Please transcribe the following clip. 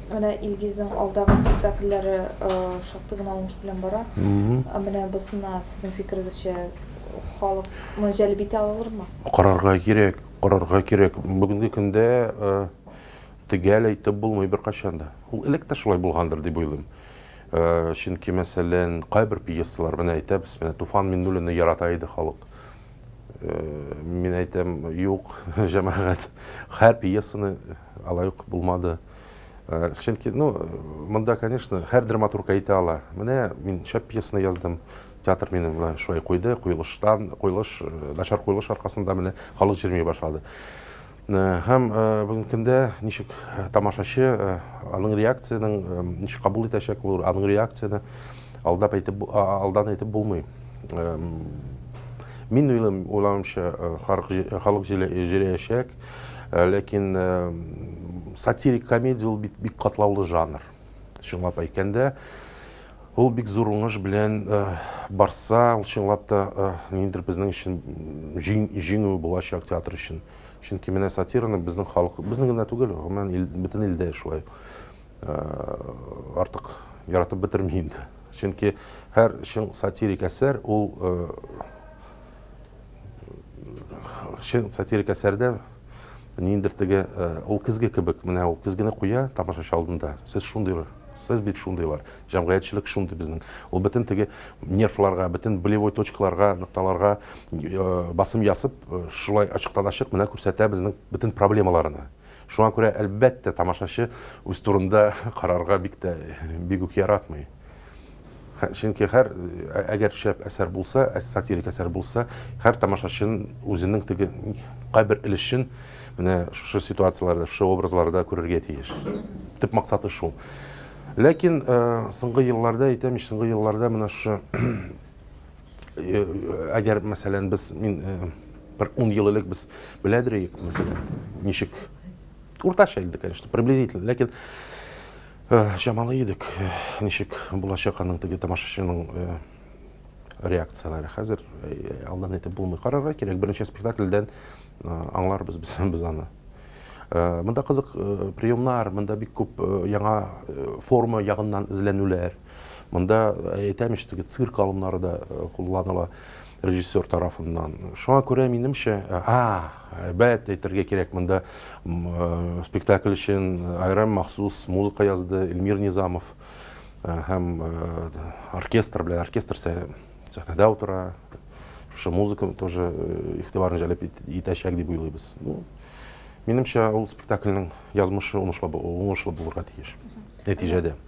Менә Илгизнең алдагы спектакльләре шактый гына уңыш белән бара. Ә менә бусына, сезнең фикерегезчә, халыкны җәлеп итә алырмы? Карарга кирәк, карарга кирәк. Бүгенге көндә төгәл әйтеп булмый беркайчан да. Ул элек тә шулай булгандыр дип уйлыйм. Чөнки, мәсәлән, кайбер пьесалар, менә әйтәбез, менә Туфан Миңнуллинны ярата иде халык. Мин әйтәм, юк, җәмәгать, һәр пьесаны алай ук булмады. Чөнки, ну, монда, конечно, һәр драматург әйтә ала. Менә мин шәп пьесаны яздым, театр мине менә шулай куйды, куелыштан, куелыш, начар куелыш аркасында менә халык җөрми башлады. Һәм бүгенге көндә ничек тамашачы аның реакцияның ничек кабул итәчәк ул, аның реакцияне алдап әйтеп, алдан әйтеп булмый. Мин уйлыйм, уйлавымча, халык җөрәячәк, ләкин сатирик комедия ул бит бик катлаулы жанр. Чынлап әйткәндә, ул бик зур уңыш белән барса, ул чынлап та ниндидер безнең өчен җиңү булачак театр өчен. Чөнки менә сатираны безнең халык, безнең генә түгел, гомумән ил, бөтен илдә шулай артык яратып бетерми инде. Чөнки һәр чын сатирик әсәр ул чын сатирик әсәрдә ниндидер теге ул көзге кебек, менә ул көзгене куя тамашачы алдында. Сез шундый, сез бит шундыйлар. Җәмгыятьчелек шундый безнең. Ул бөтен теге нервларга, бөтен болевой точкаларга, нокталарга басым ясып, шулай ачыктан-ачык менә күрсәтә безнең бөтен проблемаларны. Шуңа күрә, әлбәттә, тамашачы үз турында карарга бик тә, бик үк яратмый. Чөнки һәр, әгәр шәп әсәр булса, сатирик әсәр булса, һәр тамашачының үзенең теге кайбер өлешен менә шушы ситуацияләрдә, шушы образларда күрергә тиеш. Төп максаты шул. Ләкин соңгы елларда, әйтәм ич, соңгы елларда менә шушы әгәр, мәсәлән, без мин бер 10 ел элек без беләдер идек, мәсәлән, ничек уртача инде, конечно, приблизительно, ләкин чамалый идек, ничек булачак аның теге тамашачының реакцияләре. Хәзер алдан әйтеп булмый. Карарга кирәк, беренче спектакльдән аңларбыз без аны. Монда кызык приемнар, монда бик күп яңа форма ягыннан эзләнүләр. Монда әйтәм ич, теге цирк алымнары да кулланыла режиссер тарафыннан. Шуңа күрә минемчә, әлбәттә әйтергә кирәк, монда спектакль өчен аерым махсус музыка язды Эльмир Низамов һәм оркестр белән, оркестр сәхнәдә утыра. Шушы музыка тоже игътибарны җәлеп итәчәк дип уйлыйбыз. Ну, минемчә, ул спектакльнең язмышы уңышлы булырга тиеш. Нәтиҗәдә.